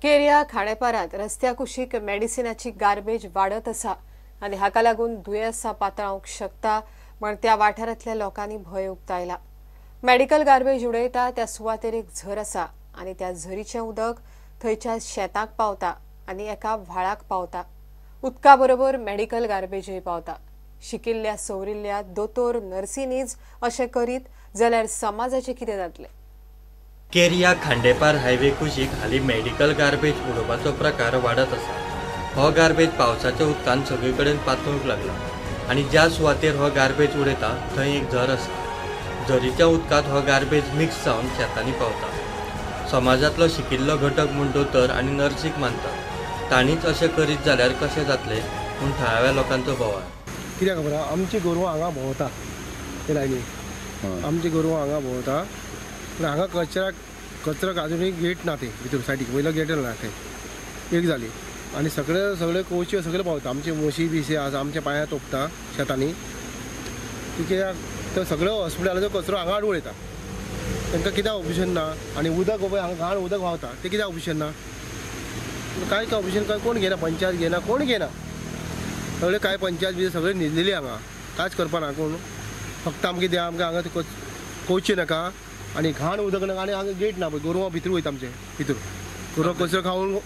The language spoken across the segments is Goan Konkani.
केरिया खांडेपारांत रस्त्या कुशीक मेडिसिनाची गार्बेज वाडत आसा आनी हाका लागून दुयेंसां पातळावंक शकता म्हण त्या वाठारांतल्या लोकांनी भंय उक्तायला। मेडिकल गार्बेज उडयता त्या सुवातेर एक झर आसा आनी त्या झरीचें उदक थंयच्या शेताक पावता आनी एका व्हाळाक पावता। उदका बरोबर मेडिकल गार्बेजूय पावता। शिकिल्ल्या सवरिल्ल्या दोतोर नर्सीनीच अशें करीत जाल्यार समाजाचें कितें जातलें? केरिया खांडेपार हायवे कुशीक हालीं मेडिकल गार्बेज उडोवपाचो प्रकार वाडत आसा। हो गार्बेज पावसाच्या उदकान सगळे कडेन पातळूंक लागला आनी ज्या सुवातेर हो गार्बेज उडयता थंय एक झर आसा। झरीच्या उदकांत हो गार्बेज मिक्स जावन शेतांनी पावता। समाजांतलो शिकिल्लो घटक म्हूण दोतोर आनी नर्सीक मानतात, तांणीच अशें करीत जाल्यार कशें जातलें म्हूण थळाव्या लोकांचो बोवाळ। कित्याक खबर आहा, आमची गोरवां हांगा भोंवता ते लायनी, आमची गोरवां हांगा भोंवता, पूण हांगा कचऱ्याक कचऱ्याक आजुनूय गेट ना, ते भितर सायडीक वयलो गेट ना थंय एक जाली आनी सगळे सगळे कोवच्यो सगळे पावता। आमचे म्हशी बिशी आसा आमच्या पांयां तोपता शेतांनी, कित्याक तो सगळो हॉस्पिटलाचो कचरो हांगा हाडून उडयता। तांकां कित्याक ऑप्शन ना आनी उदक पळय हांगा घाण उदक व्हांवता, तें कित्याक ऑप्शन ना? कांय काय ऑप्शन काय कोण घेना, पंचायत घेना, कोण घेना, सगळे काय पंचायत बी सगळे न्हिदलेली हांगा, कांयच करपा ना कोण। फक्त आमकां कितें आमकां हांगा कोवचें नाका आनी घाण उदक नाका आनी हांगा गेट ना पळय, गोरवां भितर वयता आमचे भितर, गोरवां कचरो खावन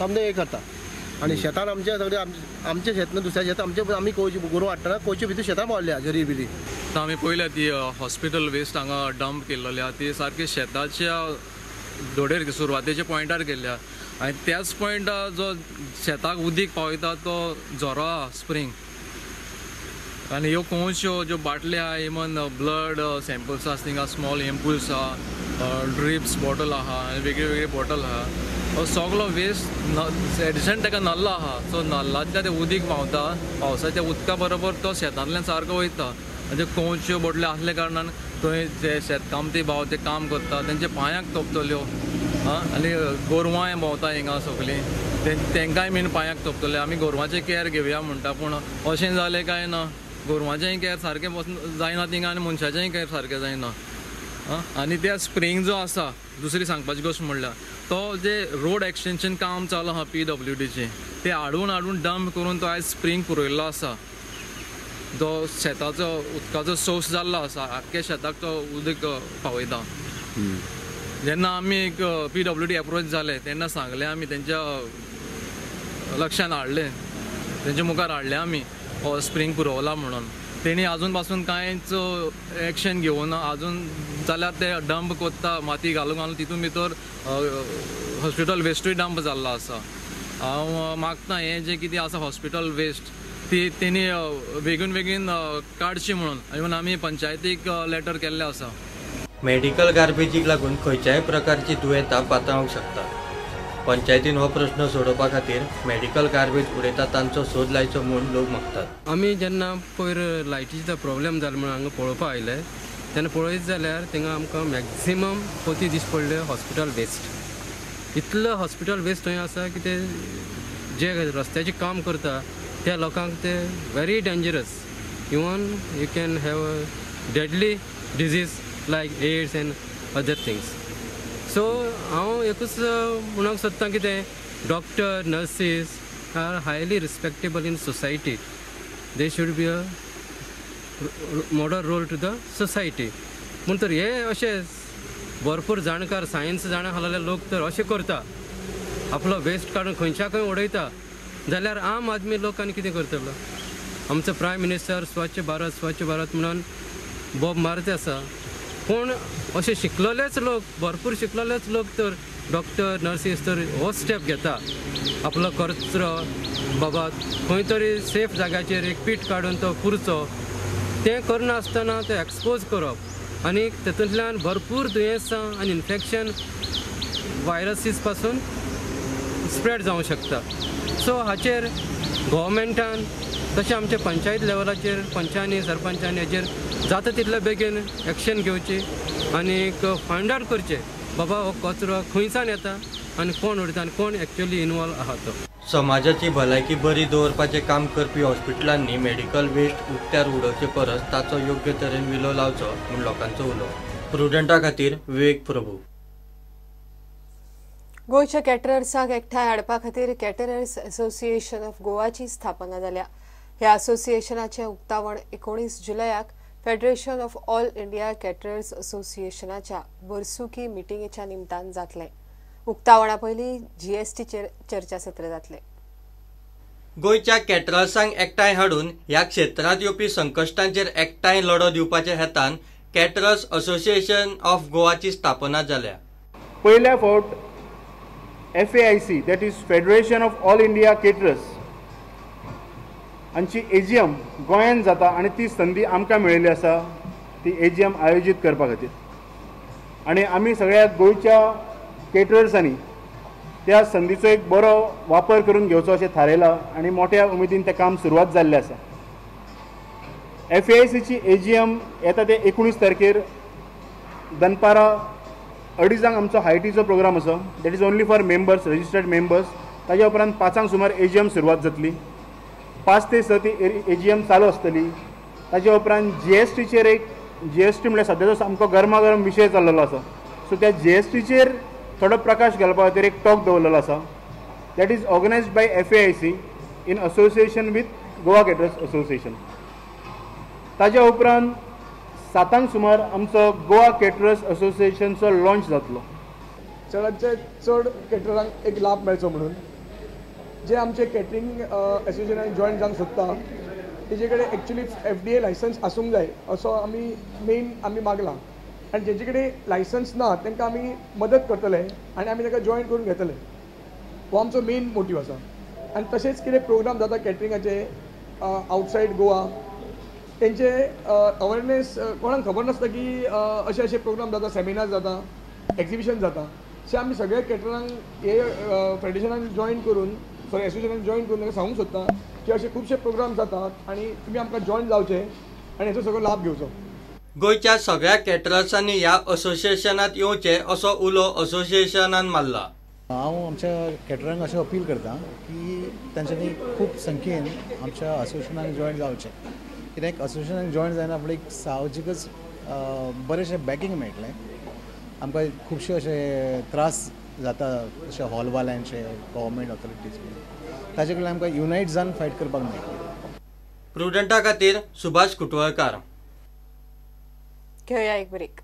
आमचें हें करता आनी शेतान आमचे सगळे आमचें शेत ना दुसऱ्या शेत आमचे आमी कोवचे गोरवां हाडटना कोवचे भितर शेतान पावल्या झरी बिरी। आतां आमी पळयल्या ती हॉस्पिटल वेस्ट हांगा डंप केल्लेली आहा, ती सारकी शेताच्या धोडेर सुरवातेच्या पॉयंटार केल्ली आनी त्याच पॉयंटार जो शेताक उदीक पावयता तो झरो आहा स्प्रींग, आनी ह्यो कंवच्यो ज्यो बाटल्यो आहा, इवन ब्लड सॅम्पल्स आसा थिंगा, स्मॉल एम्पुल्स आहा, ड्रिप्स बॉटल आहा आनी वेगळे वेगळे बॉटल आहा। हो सगलो वेस्ट एडिशन ताका नल्ला आहा, सो नल्लांतल्या तें उदीक व्हांवता, पावसाच्या उदका बरोबर तो शेतांतल्यान सारको वयता। म्हणजे कंवच्यो बोटल्यो आसल्या कारणान थंय जे शेतकामती भाव ते काम करता तेंच्या पांयांक तोपतल्यो आनी गोरवांय भोंवता हिंगा सगळीं, तेंकांय बीन पांयांक तोपतल्यो। आमी गोरवांचें कॅर घेवया म्हणटा, पूण अशें जालें काय ना, गोरवांचेंय कॅर सारकें जायना थिंगा आनी मनशाचेंय कॅर सारकें जायना। आनी त्या स्प्रींग जो आसा, दुसरी सांगपाची गोश्ट म्हणल्यार तो जे रोड एक्सटेंशन काम चालू आहा PWDचें, ते हाडून हाडून डंप करून तो आयज स्प्रींग पुरयल्लो आसा, जो शेताचो उदकाचो सोर्स जाल्लो आसा, आख्ख्या शेताक तो उदक पावयता। जेन्ना आमी एक PWD approach जाले तेन्ना सांगलें आमी, तेंच्या लक्षान हाडलें, तेंच्या मुखार हाडलें आमी हो स्प्रींग पुरवला म्हणून, तेणी आजून पासून कांयच एक्शन घेवना। आजून जाल्यार ते डंप कोत्ता, माती घालून घालून तितून भितर हॉस्पिटल वेस्टूय डंप जाल्लो आसा। हांव मागता हें जें कितें आसा हॉस्पिटल वेस्ट ती तेणी बेगीन बेगीन काडची म्हणून, इवन आमी पंचायतीक लेटर केल्लें आसा। मेडिकल गार्बेजीक लागून खंयच्याय प्रकारची दुयेंतां पातळावंक शकतात। पंचायतीन हो प्रश्न सोडोवपा खातीर मेडिकल गार्बेज उडयता तांचो सोद लायचो म्हूण लोक मागतात। आमी जेन्ना पयर लायटीचो प्रॉब्लेम जालो म्हणून हांगा पळोवपाक आयले तेन्ना पळयत जाल्यार थिंगा आमकां मॅक्झिमम पोती दिश्टी पडले हॉस्पिटल वेस्ट। इतलो हॉस्पिटल वेस्ट थंय आसा की ते जे रस्त्याचें काम करता त्या लोकांक ते very dangerous, even you can have a deadly disease like AIDS and other things. So हांव एकूच म्हणूंक सोदतां कितें, doctor nurses are highly respectable in society, they should be a model role to the society. म्हूण तर हे अशे भरपूर जाणकार सायन्स जाणा आसलेले लोक तर अशें करता, आपलो वेस्ट काडून खंयच्या खंय उडयता, जाल्यार आम आदमी लोक आनी कितें करतलो? आमचो प्रायम मिनिस्टर स्वच्छ भारत स्वच्छ भारत म्हणून बोब मारते आसा, पूण अशे शिकलेलेच लोक, भरपूर शिकलेलेच लोक तर डॉक्टर नर्सीस तर हो स्टेप घेता, आपलो कचरो बाबा खंय तरी सेफ जाग्याचेर एक पीठ काडून तो पुरचो, तें करनासतना तें एक्सपोज करप आनी तातूंतल्यान भरपूर दुयेंसां आनी इन्फेक्शन वायरसीस पासून स्प्रेड जावंक शकता। सो हाचेर गव्हर्मेंटान तशें आमच्या पंचायत लेवलाचेर पंचांनी सरपंचांनी हाचेर जाता तितले बेगीन एक्शन घेवची आनी फायंड आवट करचें बाबा हो कचरो खंयच्यान येता आनी कोण उडयता आनी कोण एक्चुअली इनवॉल्व आहा तो। समाजाची भलायकी बरी दवरपाचें काम करपी हॉस्पिटलांनी मेडिकल वेस्ट उक्त्यार उडोवचे परस ताचो योग्य तरेन विलो लावचो म्हूण लोकांचो उलो। प्रुडंटा खातीर विवेक प्रभू। गोंयच्या कॅटरर्सांक एकठांय हाडपा खातीर कॅटरर्स असोसिएशन ऑफ गोवाची स्थापना जाल्या. ह्या असोसिएशनाचें उक्तावण 19 जुलयाक federation of all India caterers असोसिएशनाच्या वर्सुकी मिटिंगेच्या निमतान जातलें. उक्तावणा पयलीं जीएसटीचेर चर्चासत्र जातलें. गोंयच्या कॅटरर्सांक एकठांय हाडून ह्या क्षेत्रांत येवपी संकश्टांचेर एकठांय लढो दिवपाच्या हेतान कॅटरर्स असोसिएशन ऑफ गोवाची स्थापना जाल्या. पयल्या फावट FAIC, that is Federation of All India Caterers, हांची एजीएम गोंयांत जाता आनी ती संदी आमकां मेळिल्ली आसा ती एजीएम आयोजीत करपा खातीर. आनी आमी सगळ्या गोंयच्या केटरर्सांनी त्या संदीचो एक बरो वापर करून घेवचो अशें थारायलां आनी मोठ्या उमेदीन तें काम सुरवात जाल्लें आसा. FAICची एजीएम येता ते 19 तारखेर दनपारां 2:30 आमचो हायटीचो प्रोग्राम आसा. That is only for members, registered members. ताज्या उपरांत 5 सुमार एजीएम सुरवात जातली. 5 ते 6 ती एजीएम चालू आसतली. ताज्या उपरांत जीएसटीचेर एक जीएसटी म्हणल्यार सद्याचो सामको गरमागरम विशय चल्लेलो आसा. सो त्या जीएसटीचेर थोडो प्रकाश घालपा खातीर एक टॉक दवरलेलो आसा. That is organised by FAIC in association with Goa caterers association. ताज्या उपरांत 7 सुमार आमचो गोवा केटरर्स असोसिएशनचो लॉन्च जातलो. चडांत चड केटरांक एक लाभ मेळचो म्हणून जे आमचे केटरींग असोसिएशनान जॉयन जावंक सोदता तेजे कडेन एक्चुली FDA licence आसूंक जाय असो आमी मेन आमी मागला. आनी जेचे कडेन लायसन्स ना तांकां आमी मदत करतले आनी आमी तांकां जॉयन करून घेतले. हो आमचो मेन मोटीव आसा. आनी तशेंच कितें प्रोग्राम जाता केटरिंगाचे आवटसायड गोवा तेंचे अवेरनेस कोणाक खबर नासता की अशे अशे प्रोग्राम जाता, सेमिनार जाता, एक्जिबिशन जाता. अशें आमी सगळे केटरांक हे फेडरेशनान जॉयन करून सॉरी एसोसिएशनान जॉयन करून तांकां सांगूंक सोदता की अशे खुबशे प्रोग्राम जातात आनी तुमी आमकां जॉयन जावचे आनी हेचो सगळो लाभ घेवचो. गोंयच्या सगळ्या कॅटरर्सांनी ह्या असोसिएशनात येवचें असो उलो असोसिएशनान मारला. हांव आमच्या कॅटरांक अशें अपील करता की तांच्यांनी खूब संख्येन आमच्या असोसिएशनाक जॉयन जावचें. कित्याक असोसिएशनाक जॉयन जायना फुडें एक साहजिकच बरेंशें बॅकींग मेळटलें. आमकां खुबशे अशे त्रास जाता अशे हॉलवाल्यांचे, गव्हर्मेंट ऑथॉरिटीज, ताजे कडल्यान आमकां युनायट जावन फायट करपाक मेळटलें. प्रुडंटा खातीर सुभाष कुटवळकार. घेवया एक ब्रेक.